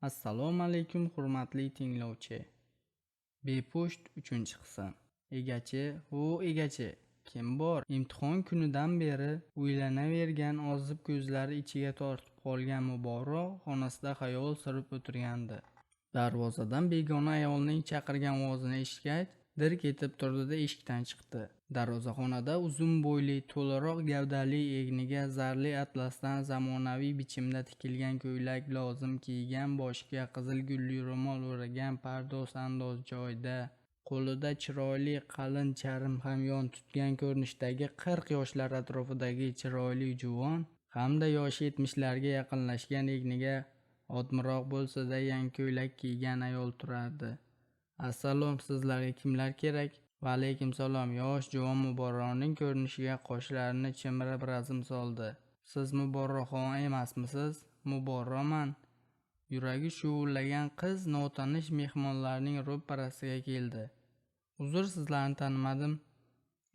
Assalomu alaykum, hurmatli tinglovchi. Bepusht 3-qism. Egachi, o egachi, kim bor? Imtihon kunidan beri o'ylanavergan ozib ko'zlari ichiga tortib qolgan Muborak xonasida xayol surib o'tirgandi. Darvozadan begona ayolning chaqirgan ovozini eshitgach, dirk etib turdi-da eshikdan chiqdi. Darvozaxonada uzun bo'yli, to'laroq gavdali, egniga zarli atlasdan zamonaviy bichimda tikilgan ko'ylak lozim kiygan, boshiga qizil gulli ro'mol o'ragan, pardoz-andoz joyda, qo'lida chiroyli qalin charm hamyon tutgan ko'rinishdagi 40 yoshlar atrofidagi chiroyli juvon hamda yoshi 70larga yaqinlashgan, egniga odmiroq bo'lsa-da yangi ko'ylak kiygan ayol turardi. Assalom, sizlarga kimlar kerak? Va alaykum salom. Yosh juvon Muborakning ko'rinishiga qoshlarini chimirib razm soldi. Siz Muborakxon emasmisiz? Muborakman. Yuragi shuvillagan qiz notanish mehmonlarning ro'parasiga keldi. Uzr, sizlarni tanimadim.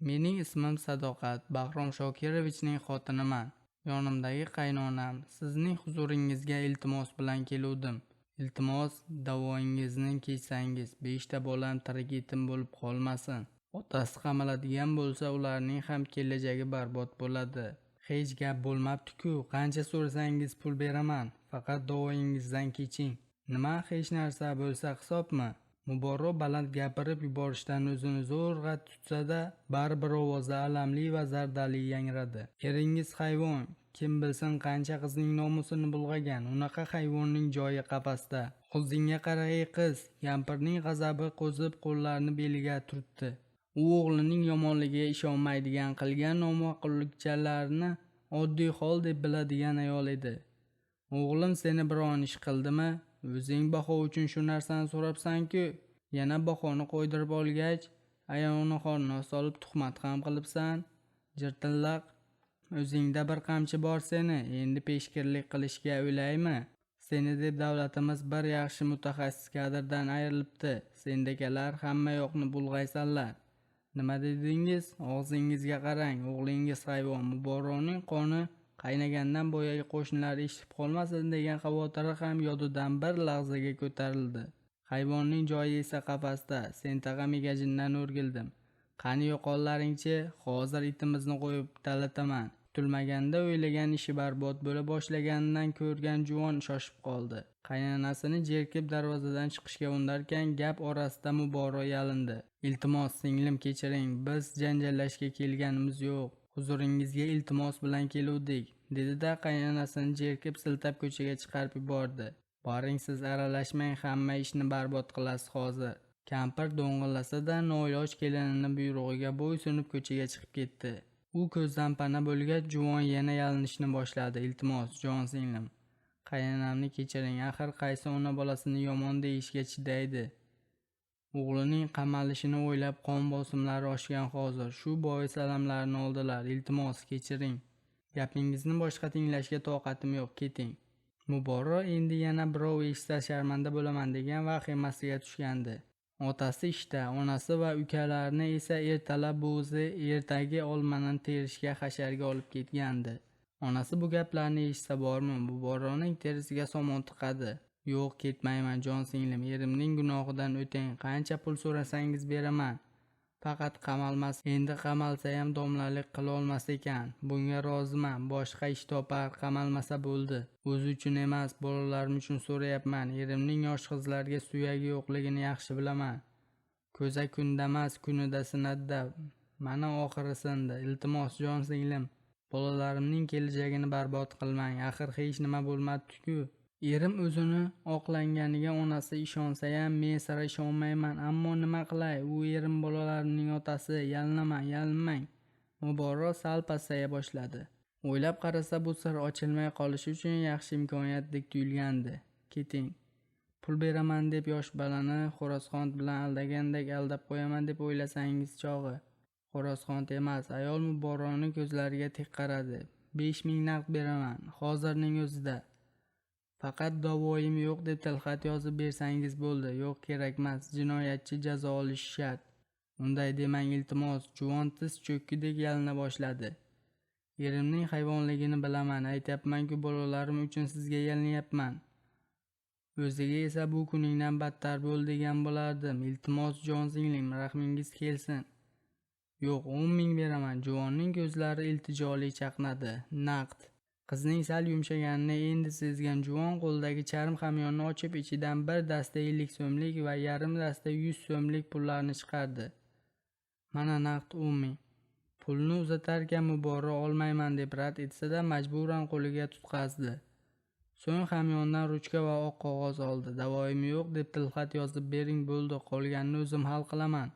Mening ismim Sadoqat, Bahrom Shokirovichning xotiniman. Yonimdagi qaynonam. Sizning huzuringizga iltimos bilan keluvdim. Iltimos, davoyingizni kechsangiz, 5 ta bolam tirik yetim bo'lib qolmasin. Otasi qamaladigan bo'lsa, ularning ham kelajagi barbod bo'ladi. Hech gap bo'lmabdi-ku, qancha so'rasangiz pul beraman, faqat davoyingizdan keching. Nima, hech narsa bo'lsa hisobmi? Muborak baland gapirib yuborishdan o'zini zo'rg'a tutsa-da, baribir ovozi alamli va zardali yangradi. Eringiz hayvon, kim bilsin qancha qizning nomusini bulg'agan, unaqa hayvonning joyi qafasda. O'zingga qara ey qiz, kampirning g'azabi qo'zib qo'llarini beliga turtdi. U o'g'lining yomonligiga ishonmaydigan, qilgan noma'qullikchalarini oddiy hol deb biladigan ayol edi. O'g'lim seni biron ish qildimi? O'zing baho uchun shu narsani so'rabsan-ku. Yana bahoni qo'ydirib olgach, ayolni qorniga solib tuhmat ham qilibsan. Jirtillaq, o'zingda bir qamchi bor seni, endi peshkirlik qilishga o'laymi? Seni deb davlatimiz bir yaxshi mutaxassis kadrdan ayrilibdi. Sendakalar hamma yoqni bulg'aysanlar. Nima dedingiz? Og'zingizga qarang, o'g'lingiz hayvon. Muborakning qoni qaynagandan boyagi qo'shnilar eshitib qolmasin degan xavotiri ham yodidan bir lahzaga ko'tarildi. Hayvonning joyi esa qafasda. Sen tag'am egajindan o'rgildim. Qani yo'qollaringchi, hozir itimizni qo'yib talataman. Kutilmaganda o'ylagan ishi barbod bo'la boshlaganidan ko'rgan juvon shoshib qoldi. Qaynonasini jerkib darvozadan chiqishga undarkan gap orasida Muborak yalindi. Iltimos, singlim, kechiring, biz janjallashga kelganimiz yo'q. Huzuringizga iltimos bilan keluvdik, dedi-da qaynonasini jerkib siltab ko'chaga chiqarib yubordi. Boring, siz aralashmang, hamma ishni barbod qilasiz hozir. Kampir do'ng'illasa-da noiloj kelinini buyrug'iga bo'ysunib ko'chaga chiqib ketdi. U ko'zdan pana bo'lgach, juvon yana yalinishni boshladi. Iltimos, jon singlim, qaynonamni kechiring, axir qaysi ona bolasini yomon deyishga chidaydi. O'g'lining qamalishini o'ylab qon bosimlari oshgan hozir. Shu bois alamlarini oldilar. Iltimos, kechiring. Gapingizni boshqa tinglashga toqatim yo'q, keting. Muborak endi yana birov eshitsa sharmanda bo'laman degan vahimasiga tushgandi. Otasi ishda, onasi va ukalarini esa ertalab buvisi ertagi olmani terishga hasharga olib ketgandi. Onasi bu gaplarni eshitsa bormi, Muborakning terisiga somon tiqadi. Yo'q, ketmayman jon singlim, erimning gunohidan o'ting, qancha pul so'rasangiz beraman. Faqat qamalmas, endi qamalsa ham domlalik qila olmas ekan. Bunga roziman, boshqa ish topar, qamalmasa bo'ldi. O'zi uchun emas, bolalarim uchun so'rayapman. Erimning yosh qizlarga suyagi yo'qligini yaxshi bilaman. Ko'za kundamas, kunida sinadi-da. Mana oxiri sindi. Iltimos, jon singlim, bolalarimning kelajagini barbod qilmang. Axir hech nima bo'lmabdi-ku. Erim o'zini oqlanganiga onasi ishonsa-ham, men sira ishonmayman. Ammo nima qilay, u erim bolalarimning otasi. Yalinaman, yalinmang. Muborak sal pasaya boshladi. O'ylab qarasa, bu sir ochilmay qolishi uchun yaxshi imkoniyatdek tuyulgandi. Keting. Pul beraman deb yosh bolani xo'rozxon bilan aldagandek aldab qo'yaman deb o'ylasangiz chog'i. Xo'rozxon emas, ayol Muborakning ko'zlariga tik qaradi. 5000 naqd beraman, hozirning o'zida. Faqat davoyim yo'q deb tilxat yozib bersangiz bo'ldi. Yo'q, kerakmas. Jinoyatchi jazo olishi shart. Unday demang, iltimos. Juvon tiz cho'kkidek yalina boshladi. Erimning hayvonligini bilaman, aytyapman-ku, bolalarim uchun sizga yalinyapman. O'ziga esa bu kuningdan battar bo'l degan bo'lardim. Iltimos jon singlim, rahmingiz kelsin. Yo'q, 10 ming beraman. Juvonning ko'zlari iltijoli chaqnadi. Naqd. Qizning sal yumshaganini endi sezgan juvon qo'lidagi charm hamyonni ochib, ichidan bir dasta 50 so'mlik va yarim dasta 100 so'mlik pullarni chiqardi. Mana naqd 10 ming. Pulni uzatarkan Muborak olmayman deb rad etsa-da, majburan qo'liga tutqazdi. So'ng hamyondan ruchka va oq qog'oz oldi. Davoyim yo'q deb tilxat yozib bering, bo'ldi, qolganini o'zim hal qilaman.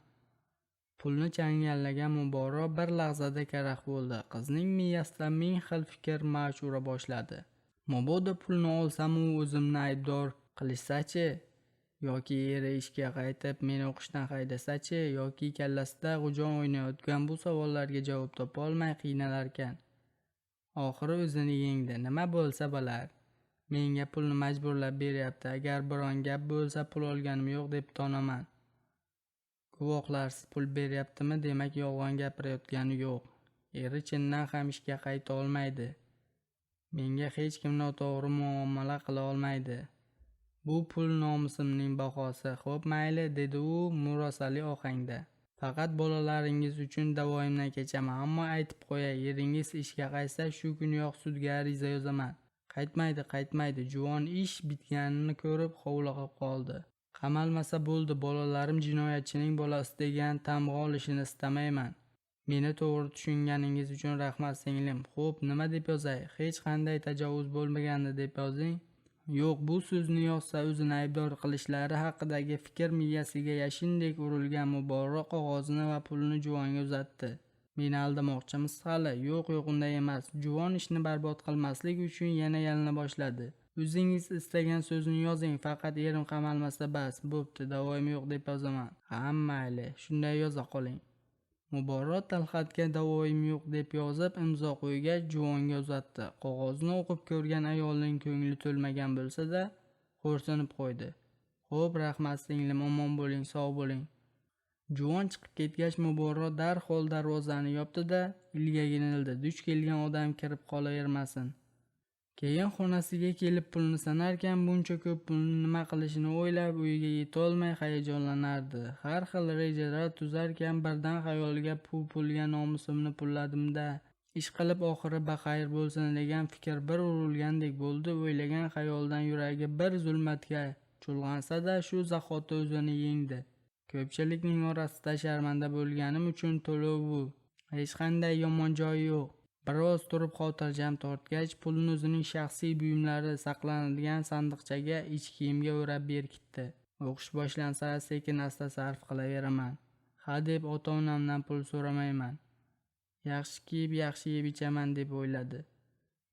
Pulni changallagan Muborak bir lahzada karaxt bo'ldi. Qizning miyasida ming xil fikr mavj ura boshladi. Mabodo pulni olsam u o'zimni aybdor qilishsa-chi, yoki eri ishga qaytib meni o'qishdan haydasa-chi, yoki kallasida g'ujon o'ynayotgan bu savollarga javob topa olmay qiynalarkan. Oxiri o'zini yengdi. Nima bo'lsa bo'lar. Menga pulni majburlab beryapti. Agar biron gap bo'lsa pul olganim yo'q deb tonaman. Guvohlarsiz pul beryaptimi, demak yolg'on gapirayotgani yo'q. Eri chindan ham ishga qayta olmaydi. Menga hech kim noto'g'ri muomala qila olmaydi. Bu pul nomusimning bahosi. Xo'p, mayli, dedi u murosali ohangda. Faqat bolalaringiz uchun davoyimdan kechaman, ammo aytib qo'yay, eringiz ishga qaytsa shu kuniyoq sudga ariza yozaman. Qaytmaydi, qaytmaydi. Juvon ish bitganini ko'rib hovliqib qoldi. Qamalmasa bo'ldi, bolalarim jinoyatchining bolasi degan tamg'a olishini istamayman. Meni to'g'ri tushunganingiz uchun rahmat singlim. Xo'p, nima deb yozay? Hech qanday tajovuz bo'lmagandi deb yozing. Yo'q, bu so'zni yozsa o'zini aybdor qilishlari haqidagi fikr miyasiga yashindek urilgan Muborak qog'ozni va pulni juvonga uzatdi. Meni aldamoqchimisiz hali? Yo'q, yo'q, unday emas. Juvon ishni barbod qilmaslik uchun yana yalina boshladi. O'zingiz istagan so'zni yozing, faqat erim qamalmasa bas. Bo'pti, davoyim yo'q deb yozaman. Ha, mayli, shunday yoza qoling. Muborak tilxatga davoyim yo'q deb yozib imzo qo'ygach juvonga uzatdi. Qog'ozni o'qib ko'rgan ayolning ko'ngli to'lmagan bo'lsa-da, xo'rsinib qo'ydi. Xo'p, rahmat singlim, omon bo'ling, sog' bo'ling. Juvon chiqib ketgach Muborak darhol darvozani yopdi-da, ilgagini ildi. Duch kelgan odam kirib qolavermasin. Keyin xonasiga kelib pulni sanarkan, buncha ko'p pulni nima qilishini o'ylab uyiga yetolmay hayajonlanardi. Har xil rejalar tuzarkan birdan xayoliga bu pulga nomusimni pulladim-da, ish qilib oxiri baxayr bo'lsin degan fikr bir urilgandek bo'ldi. O'ylagan xayoldan yuragi bir zulmatga chulg'ansa-da, shu zahoti o'zini yengdi. Ko'pchilikning orasida sharmanda bo'lganim uchun to'lov bu. Hech qanday yomon joyi yo'q. Biroz turib xotirjam tortgach, pulni o'zining shaxsiy buyumlari saqlanadigan sandiqchaga ich kiyimga o'rab berkitdi. O'qish boshlansa sekin asta sarf qilaveraman. Ha deb ota-onamdan pul so'ramayman. Yaxshi kiyib, yaxshi yeb ichaman deb o'yladi.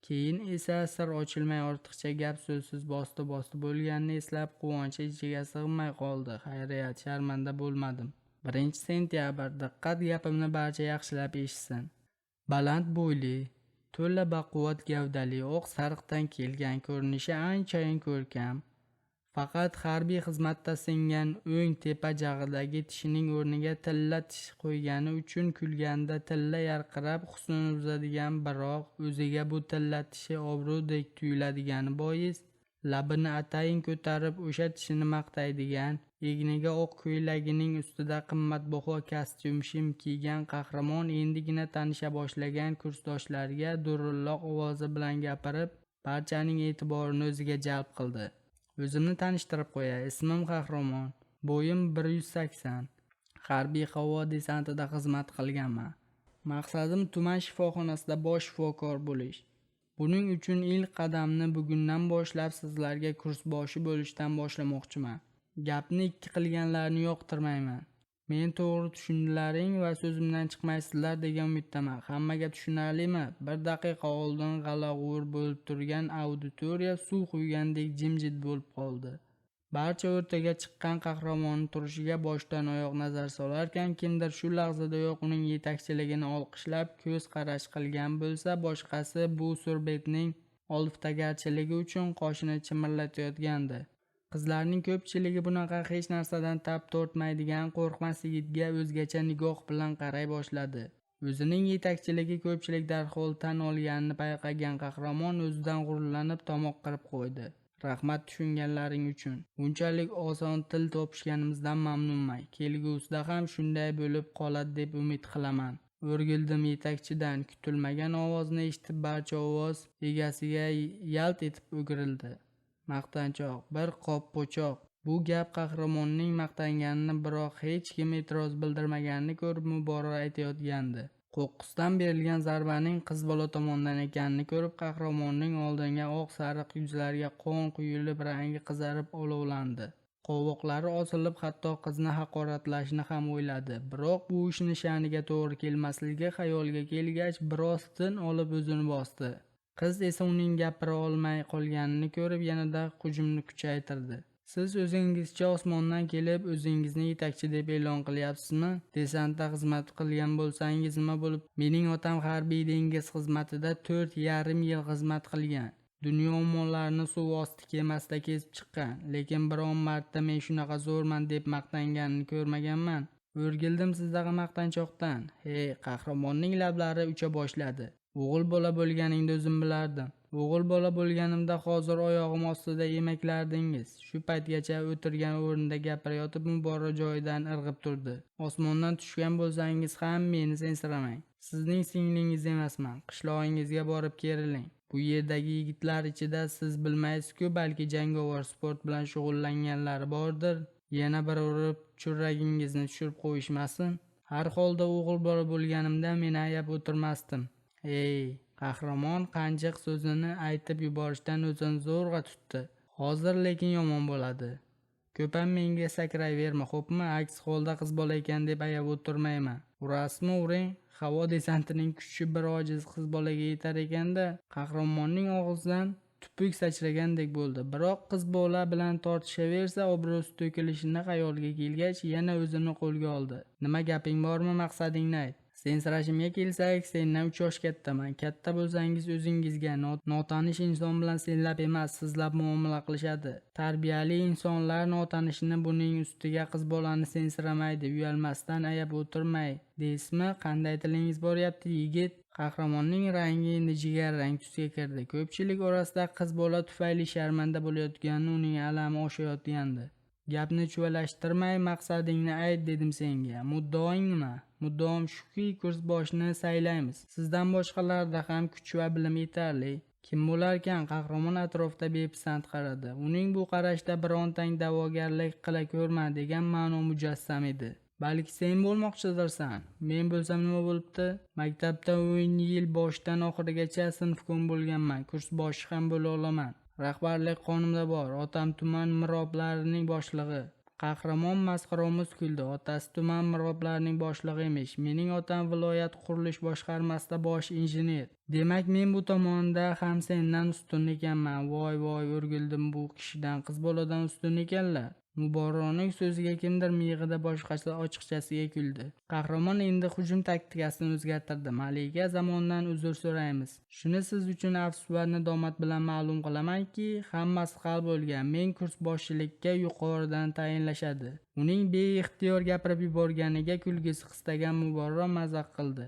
Keyin esa sir ochilmay ortiqcha gap so'zsiz bosti-bosti bo'lganini eslab quvonchi ichiga sig'may qoldi. Xayriyat, sharmanda bo'lmadim. 1-sentyabr. Diqqat, gapimni barcha yaxshilab eshitsin. Baland bo'yli, to'la baquvvat gavdali, oq sariqdan kelgan, ko'rinishi anchayin ko'rkam. Faqat harbiy xizmatda singan o'ng tepa jag'idagi tishining o'rniga tilla tish qo'ygani uchun kulganda tilla yarqirab husnini buzadigan, biroq o'ziga bu tilla tishi obro'dek tuyuladigani bois labini atayin ko'tarib o'sha tishini maqtaydigan, egniga oq ko'ylagining ustida qimmatbaho kostyum shim kiygan qahramon endigina tanisha boshlagan kursdoshlariga durilloq ovozi bilan gapirib, barchaning e'tiborini o'ziga jalb qildi. O'zimni tanishtirib qo'yay. Ismim Qahramon. Bo'yim 180. Harbiy havo desantida xizmat qilganman. Maqsadim tuman shifoxonasida bosh shifokor bo'lish. Buning uchun ilk qadamni bugundan boshlab sizlarga kursboshi bo'lishdan boshlamoqchiman. Gapni ikki qilganlarni yoqtirmayman. Meni to'g'ri tushundilaring va so'zimdan chiqmaysizlar degan umiddaman. Hammaga tushunarlimi? Bir daqiqa oldin g'alag'ur bo'lib turgan auditoriya suv quygandek jimjit bo'lib qoldi. Barcha o'rtaga chiqqan qahramonning turishiga boshdan oyoq nazar solarkan, kimdir shu lahzadayoq uning yetakchiligini olqishlab ko'z qarash qilgan bo'lsa, boshqasi bu surbetning oliftagarchiligi uchun qoshini chimirlatayotgandi. Qizlarning ko'pchiligi bunaqa hech narsadan tap tortmaydigan qo'rqmas yigitga o'zgacha nigoh bilan qaray boshladi. O'zining yetakchiligi ko'pchilik darhol tan olganini payqagan qahramon o'zidan g'ururlanib tomoq qirib qo'ydi. Rahmat tushunganlaring uchun. Bunchalik oson til topishganimizdan mamnunman. Kelgusida ham shunday bo'lib qoladi deb umid qilaman. O'rgildim yetakchidan kutilmagan ovozni eshitib barcha ovoz egasiga yalt etib o'girildi. Maqtanchoq, bir qop po'choq. Bu gap qahramonning maqtanganini, biroq hech kim e'tiroz bildirmaganini ko'rib Muborak aytayotgandi. Qo'qqisdan berilgan zarbaning qiz bola tomonidan ekanini ko'rib qahramonning oldinga oq sariq yuzlariga qon quyilib, rangi qizarib olovlandi. Qovoqlari osilib, hatto qizni haqoratlashni ham o'yladi. Biroq bu ishni sha'niga to'g'ri kelmasligi xayoliga kelgach, biroz tin olib o'zini bosdi. Qiz esa uning gapira olmay qolganini ko'rib yanada hujumni kuchaytirdi. Siz o'zingizcha osmondan kelib o'zingizni yetakchi deb e'lon qilyapsizmi? Desantda xizmat qilgan bo'lsangiz nima bo'lib? Mening otam harbiy dengiz xizmatida 4,5 yil xizmat qilgan. Dunyo ummonlarini suv osti kemasida kesib chiqqan, lekin biron marta men shunaqa zo'rman deb maqtanganini ko'rmaganman. O'rgildim sizdaqa maqtanchoqdan. Hey, qahramonning lablari ucha boshladi. O'g'il bola bo'lganingda o'zim bilardim. O'g'il bola bo'lganimda hozir oyog'im ostida emaklardingiz. Shu paytgacha o'tirgan o'rnida gapirayotib Muborak joyidan irg'ib turdi. Osmondan tushgan bo'lsangiz ham meni sensiramang. Sizning singlingiz emasman. Qishlog'ingizga borib keriling. Bu yerdagi yigitlar ichida siz bilmaysiz-ku, balki jangovar sport bilan shug'ullanganlari bordir. Yana bir urib churragingizni tushirib qo'yishmasin. Har holda o'g'il bola bo'lganimda meni ayab o'tirmasdim. Ey, qahramon qanjiq so'zini aytib yuborishdan o'zini zo'rg'a tutdi. Hozir lekin yomon bo'ladi. Ko'pam menga sakrayverma, xo'pmi? Aks holda qiz bola ekan deb ayab o'tirmayman. Urasizmi, uring. Havo desantining kuchi bir ojiz qiz bolaga yetar ekanda. Qahramonning og'zidan tupuk sachragandek bo'ldi. Biroq qiz bola bilan tortishaversa obro'si to'kilishini xayoliga kelgach, yana o'zini qo'lga oldi. Nima gaping bormi, maqsadingni ayt. Sensirashimga kelsak, sendan 3 yosh kattaman. Katta bo'lsangiz o'zingizga notanish inson bilan senlab emas, sizlab muomala qilishadi. Tarbiyali insonlar notanishni, buning ustiga qiz bolani sensiramaydi, uyalmasdan ayab o'tirmay deysizmi? Qanday tilingiz boryapti, yigit? Qahramonning rangi endi jigarrang tusga kirdi. Ko'pchilik orasida qiz bola tufayli sharmanda bo'layotgani uning alami oshayotgandi. Gapni chuvalashtirmay maqsadingni ayt dedim senga. Muddaoing nima? Muddaom shuki, kurs boshini saylaymiz. Sizdan boshqalarda ham kuch va bilim yetarli. Kim bo'larkan? Qahramon atrofda bepisand qaradi. Uning bu qarashda birontang da'vogarlik qila ko'rma degan ma'no mujassam edi. Balki sen bo'lmoqchidirsan. Men bo'lsam nima bo'libdi? Maktabda 10 yil boshdan oxirigacha sinfkon bo'lganman. Kurs boshi ham bo'la olaman. Rahbarlik qonimda bor. Otam tuman miroblarining boshlig'i. Qahramon masxaromuz kuldi. Otasi tuman miroblarining boshlig'i emish. Mening otam viloyat qurilish boshqarmasida bosh injener. Demak, men bu tomonda ham sendan ustun ekanman. Voy voy, o'rgildim bu kishidan, qiz boladan ustun ekanlar. Muborakning so'ziga kimdir miyig'ida boshqasi ochiqchasiga kuldi. Qahramon endi hujum taktikasini o'zgartirdi. Malika zamondan uzr so'raymiz. Shuni siz uchun afsus va nadomat bilan ma'lum qilamanki, hammasi hal bo'lgan. Men kurs boshilikka yuqoridan tayinlashadi. Uning beixtiyor gapirib yuborganiga kulgisi qistagan Muborak mazaq qildi.